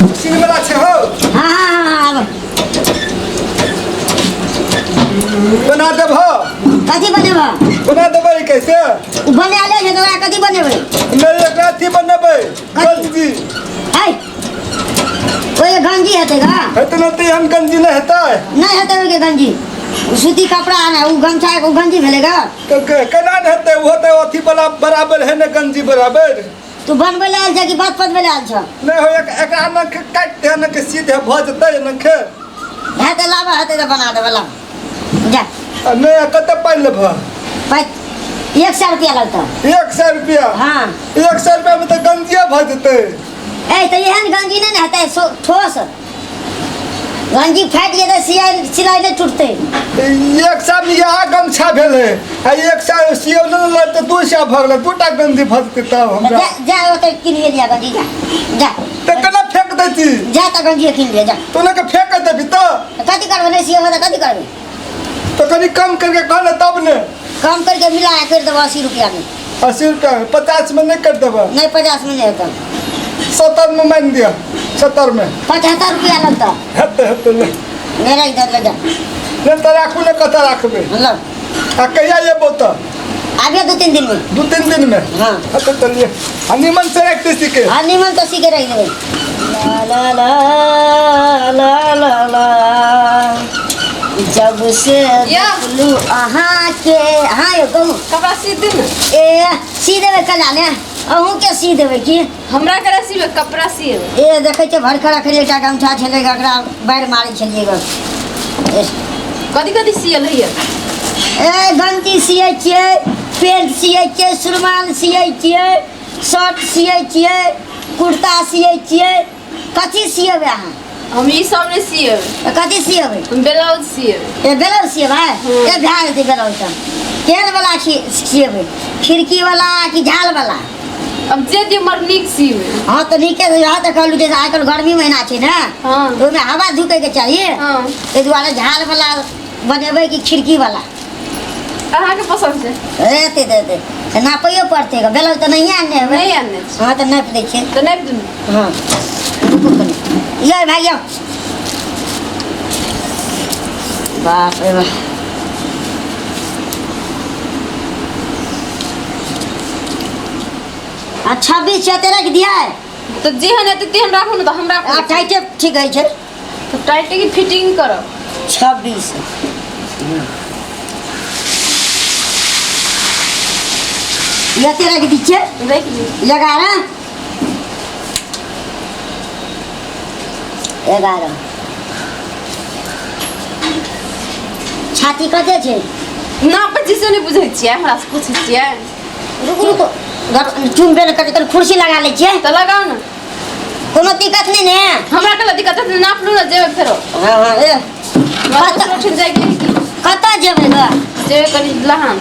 Machine वाला छै हो। हाँ हाँ हाँ आब। बना देबहो। कथी बनेबह? बना देबै कैसे? ओ बनाले छै तऽ ओकरा कथी बनेबै? नहि, एकरा अथी बनेबै, गंजी। है, ओहि गंजी हेतै गा? हेतै ने तऽ एहन गंजी नहि हेतै? नहि हेतै ओहिके गंजी। ओ सूती कपड़ा आना, ओ गमछा, ओ गंजी भेलै गा? तऽ केना नहि हेतै? ओहो तऽ अथी वाला बराबर है ने, गंजी बराबर। तू बनबै लए आयल छ कि बात पतबै लए आयल छ? नहि हो, एकरा नख काटि दे, नख सीधे भऽ जेतै नखे। हेतै, लाबऽ, हेतै तऽ बना देबै, लाब जा। आ नहि, कते पाइ लेबह? पाइ 100 रुपया लगतौ। 100 रुपया? हाँ। 100 रुपया में तऽ गंजिए भऽ जेतै। ए, तऽ एहन गंजी नहि ने हेतै, ठोस गंजी फाटि जेतै, सियाइ सिलाइ नहि टूटतै। 100 में इएह गमछा भेलै आ 100 सियौने ने तऽ 200 भऽ गेलै, 2टा गंजी भऽ जेतै तब हमरा। जा जा, ओतऽ कीन लिअ गंजी, जा जा। तऽ केना फेक दै छी? जा तऽ गंजी कीन लिअ, जा। तू ने के फेक देबी तऽ? तऽ कथी करबै? नहि सियेबै तऽ कथी करबै? तऽ कनि कम करके कह ने तब ने। कम करके मिला के करि देबो 80 रुपया में। 80 रुपया में? 50 में नहीं कर देबो? नहीं, 50 में नहीं होता। 70 में मान दिया, 70 में। 75 रुपया लगता। हेतै, हेतै, ले। मेरा इधर ले जा। नहीं तऽ राखू ने, कतऽ राखबै? लो। आ कहिया एबो तऽ? आबियो 2-3 दिन में। 2-3 दिन में? हाँ। हाँ तऽ चलिए, आ निमन से रखते सीखे। हाँ, निमन तो सीखे रख देबै। ला ला ला ला ला ला, जब से या। देखलू अहाँके। हाँ यौ, कहू। कपड़ा सी दे ने। ए, सी देबै कला ने, अहूँके सी देबै की? हमरा करा सीबे, कपड़ा सीबे। ए, देखै छियै, भरखा रखले एकटा गमछा छलै, एकरा बाढ़ि मारै छलियै गऽ। ए, कथी कथी सियल होइए? ए, गंजी सियै छियै, पेंट सियै छियै, सुरमाल सियै छियै, शर्ट सियै छियै, कुर्ता सियै छियै। कथी सियेबै अहाँ? हम ई सब नहि सियेबै। तऽ कथी सियेबै? हम ब्लाउज सियेबै। ए, ब्लाउज सियेबै? ए, भए जेतै ब्लाउज। तऽ केहन वाला सियेबै, खिड़की वाला कि झाल वाला? अब जे दियौ, मगर नीक सियेबै। हाँ तऽ नीके। हाँ तऽ कहलहुँ जे आइकाल्हि गर्मी महीना छै ने, ओहिमे हवा झुकैके चाही। ताहि दुआरे झाल वाला बनेबै कि खिड़की वाला? अहाँके पसन्द छै। हेतै तऽ हेतै, तऽ नापैयो पड़तै गऽ। ब्लाउज तऽ नहिए आनने हेबै। नहि आनने छी। हाँ तऽ नापि दै छियै। तऽ नापि दियौ। हाँ, रुकू कनि। यौ भाइ, यौ, बाप रे बाप। आ 26 छै, एते राखि दियै? तऽ जेहन हेतै तेहन राखू ने, तऽ हमरा आ टाइटे ठीक होइ छै। तऽ टाइटे की फिटिंग करब? 26 एते राखि दै छियै। राखि दियौ। 11, 11। छाती कते छै? नापै छी से नहि बुझै छियै, हमरा से पूछै छियै? रुकू रुकू, चुनबे नहि करै, कनि कुर्सी लगा लै छियै। तऽ लगाउ ने। कोनो दिक्कत नहि ने? हमरा कला दिक्कत हेतै? नाप लू ने, जेबै फेरो। हाँ हाँ, ए। हमरा दोसरो ठाम जाइके है की? कतऽ जेबै गऽ? जेबै कनि लहान।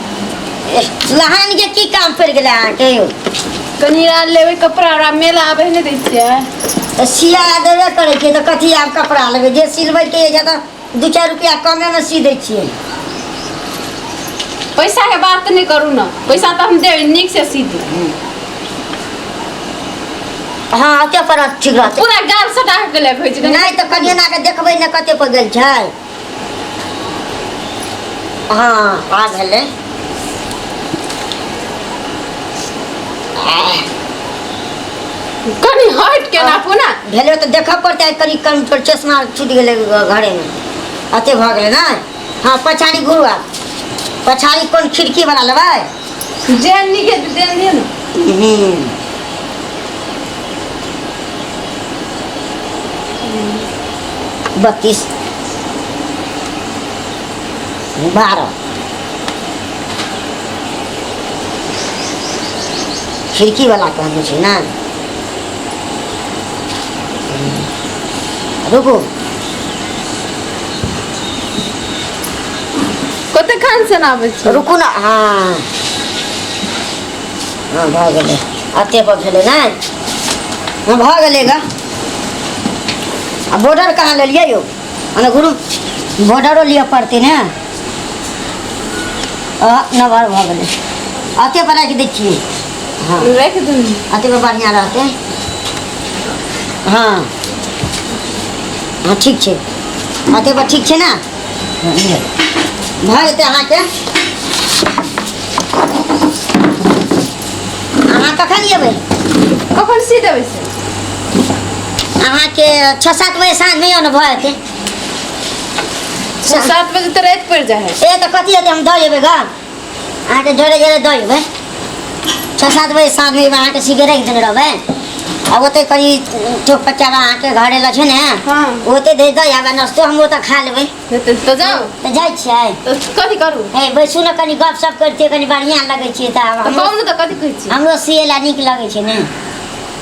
ए, लहान के की काम पड़ि गेलै अहाँके यौ? कनि आर लेबै कपड़ा उपड़ा, मेला आबै नहि दै छियै। तऽ सिया देबे करै छियै, तऽ कथी आब कपड़ा लेबै? जे सिलबैके अछि तऽ 2-4 रुपया कमेमे सी दै छियै। पैसा के बात नहि करू ने, पैसा तऽ हम देबै, नीक से सी दू। हाँ, ओते पर ठीक रहतै। पूरा गाल सटा के लेब होइ छै कनि। नहि तऽ कनि एना के देखबै ने, कते पर गेल छै। हाँ, आ भेलै। कनि हट के नापू ने। भेलै तऽ देखऽ पड़तै कनि। कम चश्मा छूटि गेलै घरेमे। अते भऽ गेलै ने। हाँ, पछाड़ी घुरू आब। पछाड़ी कोन खिड़की वाला लेबै? जेहन नीक हेतै तेहन दियौ ने। 32, 12। खिड़की वाला कहने छै ने। रुकू। कते खान से आबै छै? रुकू ने। हाँ हाँ, भऽ गेलै। एते पर भेलै ने। हाँ, भऽ गेलै ग। आ बॉर्डर कहाँ लेलियै यौ? अने गुरु, बॉर्डरो लिअ पड़तै ने। आ नमहर भऽ गेलै। एते पर राखि दै छियै। हाँ। राखि दू। एते पर बढ़िआँ रहतै। हाँ। हँ ठीक छै। अते पर ठीक छै ने? भऽ जेतै अहाँके। अहाँ कखन एबै? कखन सी देबै से? अहाँके 6-7 बजे साँझमे आउ ने, भऽ जेतै। 6-7 बजे तऽ राति पड़ि जाइ है। ए तऽ कथी हेतै, हम दऽ जेबै घर अहाँके, जरे जरे दऽ जेबै। 6-7 बजे साँझमे एबै, अहाँके सीके राखि देने रहबै। आ ओतै कनि चौक पचारा अहाँके घरे लग छै ने, ओतै दे दऽ आबै, नाश्तो हम ओतऽ खा लेबै। तऽ जाउ। तऽ जाइ छियै। तऽ कथी करू? हे बैसू ने, कनि गप सप करितियै, कनि बढ़िआँ लगै छै। तऽ तऽ कहू ने, तऽ कथी कहै छी? हमरो सियै लए नीक लगै छै ने।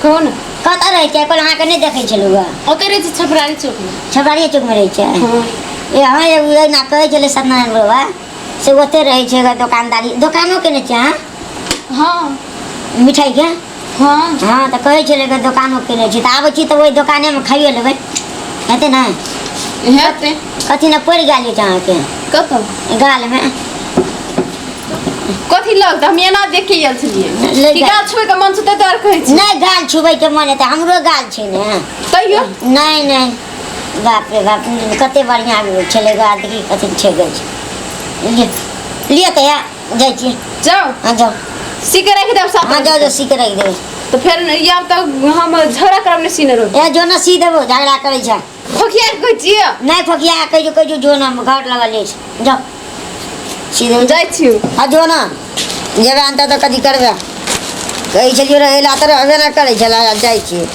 कहू ने। कतऽ रहै छियै? कहलहुँ अहाँके नहि देखै छलहुँ गऽ। ओतऽ रहै छी छपरारी चौकमे। छपरारिए चौकमे रहै छियै? हँ। ए हँ, एगो एना कहै छलै सत्यनारायण बाबा से ओतऽ रहै छै गऽ, दोकानदारी दोकानो केने छियै अहाँ? हँ। मिठाइके? हँ। हँ, तऽ कहै छलै गऽ दोकानो केने छी, तऽ आबै छी तऽ ओहि दोकानेमे खाइयो लेबै, हेतै ने? हेतै। कथी ने पड़ि गेल अछि अहाँके? कतऽ? गालमे। कथी लगतै? हम एना देखे आयल छलियै ले कि जा। गाल छुए के मन छै, ताहि दुआरे कहै छी। नहि, गाल छुबैके मन हेतै, हमरो गाल छै ने। तैयो। नहि नहि, बाप रे बाप, कते बढ़िआँ छलै गाल, देखी कथी छै गेल छै। लिअ लिअ, तऽ इएह जाइ छी। जाउ। हँ, जाउ। सी के राखि देब 7। हँ, जाउ जाउ, सी के राखि देबै। तऽ फेर आब तऽ हम झगड़ा करब ने, सीने रहब। ए जो ने, सी देबो, झगड़ा करै छै। खोखिया के कहै छियै। नहि, फोकिया कहियो कहियो जो ने, घर लगल अछि, जाउ सी देबै। जाइ छी। हँ, जो ने, जेबै अन्तः तऽ कथी करबै? कहै छलियै रहै लए तऽ रहबे नहि करै छलै। आब जाइ छियै।